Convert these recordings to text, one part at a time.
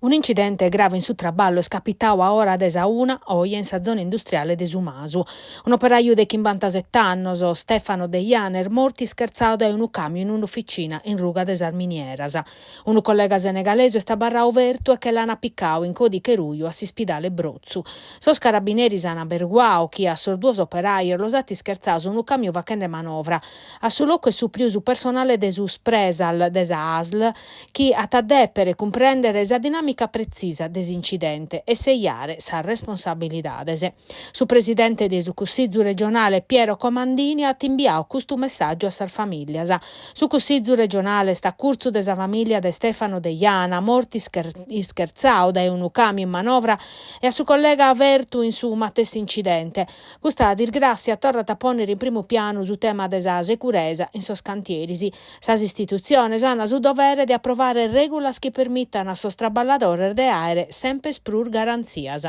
Un'incidente grave in su traballu est capitadu a ora de sa una oje in sa zona industriale de Su Masu. Un'operaju de chimbantaset'annos, Stefano Deiana, est mortu ischertzadu dae unu càmiu in un'oficina in ruga de sas Minieras. Unu collega senegalesu est abarradu fertu e che l'ant picadu in còdiche ruju a s'ispidale Brotzu. Sos carabineris ant aberguadu chi a sos duos operajos los at ischertzados unu càmiu faghende manovra. A su locu est supriu su personale de su Spresal de sa ASL chi at a dèpere cumprèndere sa dinàmica pretzisa de s'incidente e sejare sas responsabilidades. Su presidente de su Cussizu regionale Piero Comandini at imbiadu custu messàgiu a sas famìlias. Su Cussizu regionale est a curtzu de sa famìlia de Stefano Deiana, mortu ischertzadu dae unu càmiu in manovra e a su collega fertu in su matessi incidente. Custa disgràssia torrat a pònnere in primu pianu su tema de sa seguresa in sos cantieris. Sas istitutziones ant su dovere de aprovare règulas chi permitan a sos traballadores de àere semper prus garantzias.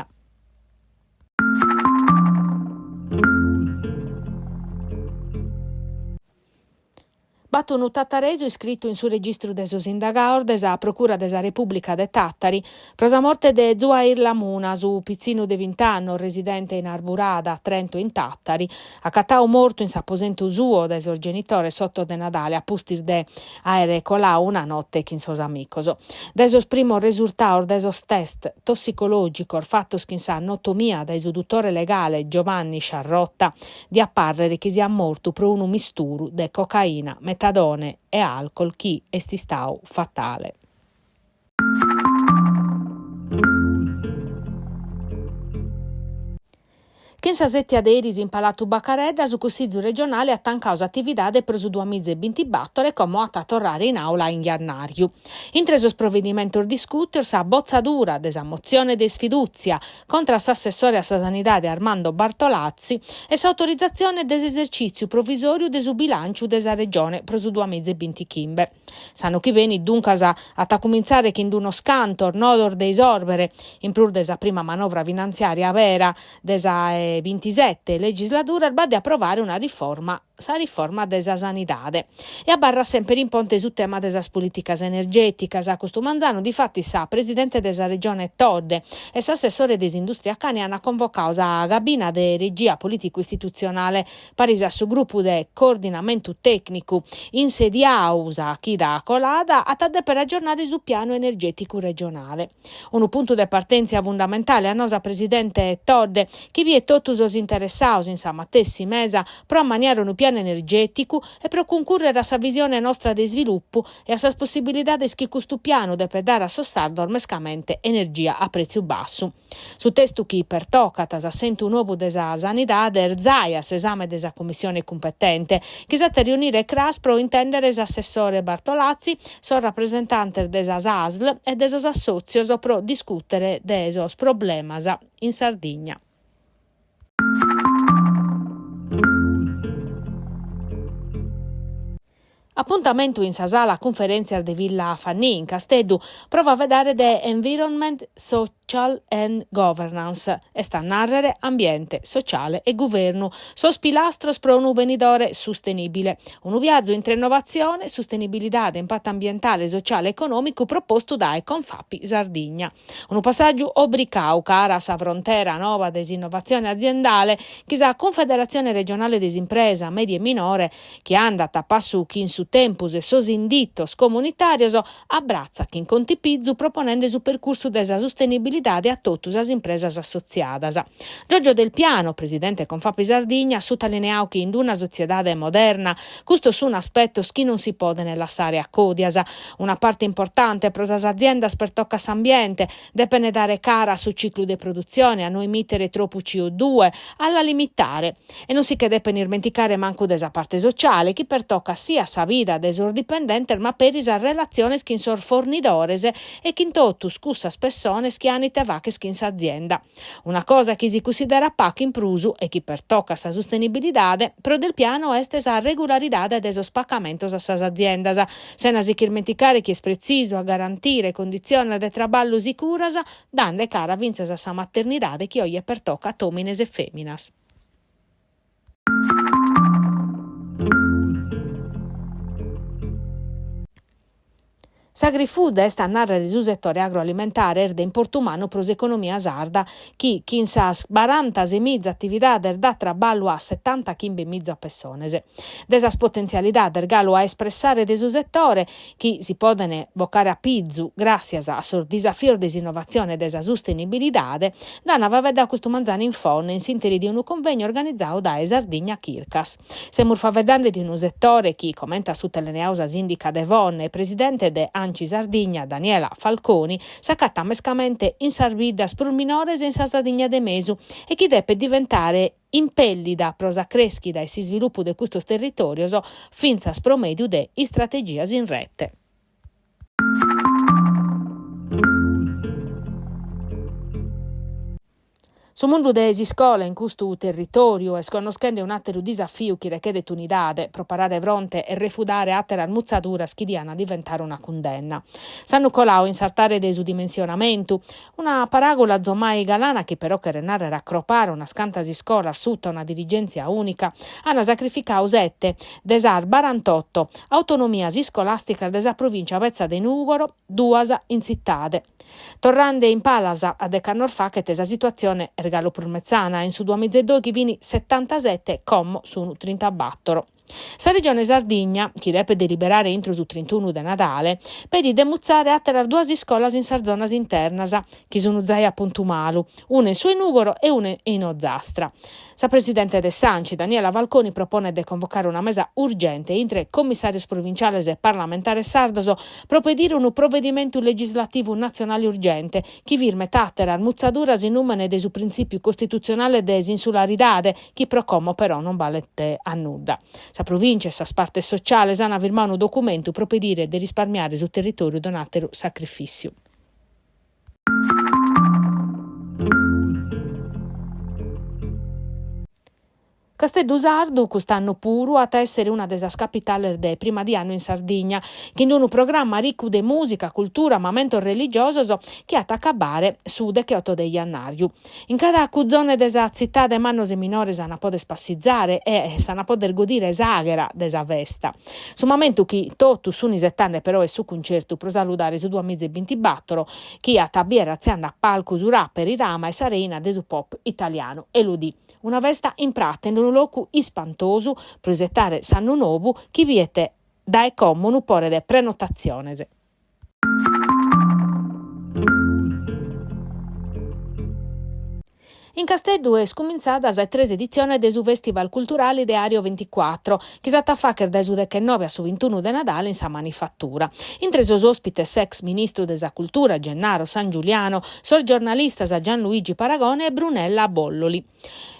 B'at unu tataresu iscritu in su registru de sos indagados de sa Procura de sa Repùblica de Tàtari pro sa morte de Zuhair Lamuna, su pitzinnu de bint'annos residente in Arburada, Trento in Tàtari, acatadu mortu in s'aposentu suo dae sos genitores s'oto de Nadale a pustis de àere coladu una note chin sos amicos. Dae sos primos resurtados de sos test tossicològicos fatos chin sa notomia dae su dutore legale Giovanni Sciarrotta, diat pàrrere chi siat mortu pro unu misturu de cocaina, metadone e alcol chi est istadu fatale. Chin sa sètia de eris in Palatu Bacaredda su Cussizu regionale at tancadu s'atividade pro su duamiza e bintibator e como at a torrare in àula in jannàriu. Intre sos provedimentos discùtios sa botzadura de sa motzione de isfidùtzia contra a s'assessore a sa Sanidade Armando Bartolazzi e s'autorizatzione de s'esercìtziu provisòriu de su bilànciu de sa Regione pro su duamiza e bintichimbe. S'annu chi benit, duncas, at a cumintzare chin d'unos cantos nodos de isòrbere, in prus de sa prima manovra finantziària bera de sa 'e bintisete legisladuras b'at de aprovare una riforma, sa riforma de sa sanidade. E abarrat semper in ponte su tema de sas polìticas energèticas. Custu manzanu, difatis, sa presidente de sa Regione Todde e s'assessore de s'Indùstria Cani ant convocadu sa gabina de regia polìticu-istitutzionale Paris a su grupu de coordinamentu tècnicu insediadu sa chida colada at a dèpere agiornare su pianu energèticu regionale. Unu puntu de partèntzia fundamentale a nou sa presidente Todde, chi biet totu sos interessados in sa matessi mesa pro ammaniare unu pianu energèticu e pro cuncùrrere a sa visione nostra de isvilupu e a sas possibilidades chi custu pianu depet dare a sos sardos mescamente energia a prètziu bassu. Su testu chi pertocat s'assentu nou de sa sanidade est zai a s'esame de sa cummissione cumpetente, chi s'at a riunire cras pro intèndere s'assessore Bartolazzi, sos rapresentantes de sas ASL e de sos assòtzios pro discùtere de sos problemas in Sardigna. Apuntamentu in sa sala cunferèntzias de Villa Fanny in Casteddu pro faeddare de Environment, Social and Governance, est a nàrrere ambiente, sociale e guvernu, sos pilastros pro unu benidore sustenìbile. Unu viazu intre innovatzione, sustenibilidade, impatu ambientale, sociale e econòmicu propostu dae Confapi Sardigna. Unu passàgiu obricadu cara a sa frontera noba de s'innovatzione aziendale chi sa Cunfederatzione Regionale de s'Impresa Mèdia e Minore chi andat a passu chin su tempus e sos inditos comunitàrios, abratzat chin contipizu proponende su percursu de sa sustenibilidade a totu sas impresas assotziadas. Giorgio Del Piano, presidente Confapi Sardigna, at sutalineadu chi in una sotziedade moderna custos sun aspetos chi non si podent lassare a còdias. Una parte importante pro sas aziendas pertocat s'ambiente, Depent dare cara a su ciclu de produtzione, a no emìtere tropu CO due, a la limitare. E non si che depent ismenticare mancu de sa parte sociale, chi pertocat siat sa vida de sos dipendentes ma peri sas relatziones chin sos fornidores e chin totus cussas pessones chi an ite fagher chin s'azienda. Una cosa chi si cussiderat pagu in prus e chi pertocat sa sustenibilidade, pro Del Piano est sa regularidade de sos pagamentos a sas aziendas, sena si ch'ismenticare chi est pretzisu a garantire conditziones de traballu sicuras, dande cara fintzas a sa maternidade chi oje pertocat òmines e fèminas. S'agrifood, est a nàrrere su setore agroalimentare, est de importu mannu pro s'economia sarda chi, chin sas barantasemiza atividades dat traballu a setantachimbemiza pessones. De sas potentzialidades galu a espressare de su setore, chi si podent bocare a pizu gràssias a sos disafios de s'innovatzione e de sa sustenibilidade, nd'ant faeddadu custu manzanu in Fonne in s'ìnteri de unu cunvegnu organizadu dae Sardigna Chircas. Semus faeddende de unu setore chi, comente at sutalineadu sa sìndica de Fonne e presidente de Anci Sardigna, Daniela Falconi, s'acatat mescamente in sas biddas prus minores e in sa Sardigna de mesu e chi depet diventare impèllida pro sa crèschida e s'isvilupu de custos territòrios fintzas pro mèdiu de istrategias in rete. Su mundu de s'iscola in custu territòriu est connoschende un'àteru disafiu chi rechedet unidade pro parare fronte e refudare àteras mutzaduras chi diant diventare una cundenna. S'annu coladu in s'artare de su dimensionamentu, Una paràgula azomai galana chi però cheret nàrrere acropare unas cantas iscolas suta una dirigèntzia ùnica, ant sacrificadu sete de sas barantoto autonomias iscolàsticas de sa provìncia betza de Nùgoro, duas in tzitade. Torrende in palas a dech'annos faghet sa situatzione est galu prus metzana, in su duamiza e dòighi fin setantasete, como sun trintabator. Sa Regione Sardigna, chi depet deliberare intro su trintunu de Nadale, pedit de mutzare àteras duas iscolas in sas zonas internas, chi sunt zai a puntu malu, una in su 'e Nùgoro e una in Ozastra. Sa presidente de s'Anci, Daniela Falconi, proponet de convocare una mesa urgente intre commissàrios provinciales e parlamentares sardos pro pedire unu provedimentu legislativu natzionale urgente chi firmet àteras mutzaduras in nùmene de su printzìpiu costitutzionale de s'insularidade chi pro como però non balet a nudda. Sa Provìncia e sas partes sociales ant firmadu unu documentu pro pedire de risparmiare su territòriu de un'àteru sacrifìssiu. Casteddu Sardu cust'annu puru at a èssere una de sas capitales de prima di annu in Sardigna, chin unu programma ricu de mùsica, cultura, mamentos religiosos chi at a acabare su decheoto de jannàriu. In cada cuzone de sa tzitade mannos e minores an a poder passizare e s'an a poder godire s'àghera de sa festa. Su mamentu chi totus sun isetande però est su cuncertu pro saludare su duamiza e bintibatoro chi at a bier atziande a palcu su rapper Irama e sa reina de su pop italianu Elodie. Una festa in prata in unu locu ispantosu pro isetare s'annu nobu chi biet dae como unu pore de prenotatziones. In Casteddu est cumintzada sa 'e tres editzione de su Festival culturale Ideario Ventiquattro, chi s'at a fàghere dae su dechenoe a su bintunu de Nadale in sa Manifattura. Intre sos òspites s'ex ministru de sa Cultura Gennaro Sangiuliano, sos giornalistas Gianluigi Paragone e Brunella Bolloli.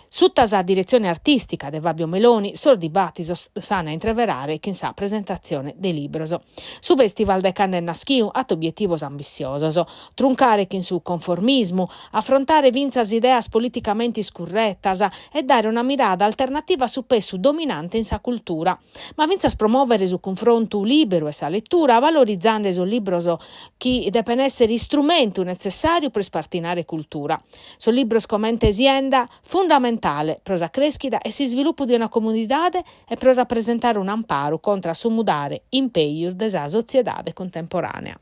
Suta sa diretzione artìstica de Fabio Meloni, sos dibàtisos s'an a intreverare chin sa presentatzione de libros. Su fèstival de cando est naschiu at obietivos ambissiosos, truncare chin su conformismu, afrontare fintzas ideas politicamente iscurretas e dare una mirada alternativa a su pessu dominante in sa cultura, ma fintzas promòvere su cunfrontu lìberu e sa letura, valorizende sos libros chi depen èssere istrumentu netzessàriu pro ispartinare cultura. Sos libros comente sienda fundamentale pro sa crèschida e s'isvilupu de una comunidade e pro rapresentare un'amparu contra a su mudare in pejus de sa sotziedade cuntemporànea.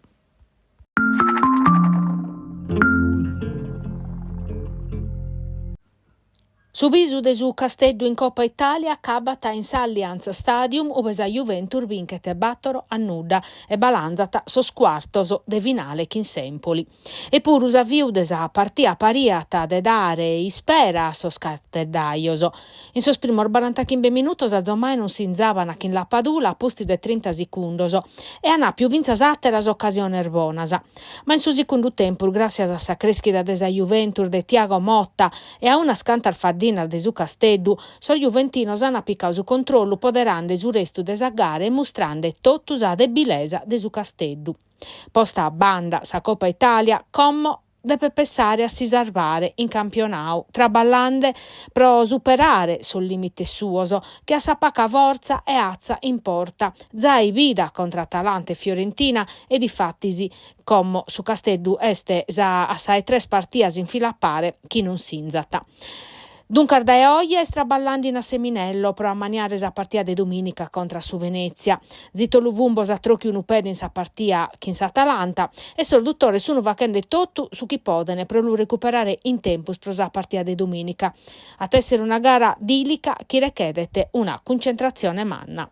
Su bisu de su Casteddu in Copa Italia acabat in s'Allianz Stadium ube sa Juventus binchet bàtoro a nudda e balanzat sos cuartos de finale chin s'Empoli. Epuru s'aviu de sa partia pariat de dare ispera a sos casteddajos. In sos primos barantachimbe minutos azomai non sinzaban chin Lapadula a pustis de trinta sicundos e an àpiu fintzas àteras ocasiones bonas. Ma in su sicundu tempus, gràssias a sa crèschida de sa Juventus de Thiago Motta e a unas cantas faddinas de su Casteddu, sos juventinos an picadu su controllu poderande su restu de sa gara e mustrande totu sa debilesa de su Casteddu. Posta a banda sa Copa Italia, como depet pessare a si sarvare in campionadu, traballande pro superare sos lìmites suos, che a sa paca fortza e atza in porta, zai bida contra Atalanta e Fiorentina e difatis como su Casteddu est a sa 'e tres partias in fila a pare chi non sinzat. Duncas dae oje est traballende in Asseminello pro ammaniare sa partia de dumìnica contra su Venètzia. Zito Luvumbo s'at tròchiu unu pede in sa partia chin s'Atalanta e sos dutores sun faghende totu su chi poden pro lu recuperare in tempus pro sa partia de dumìnica. At èssere una gara dìlica chi rechedet una cuncentratzione manna.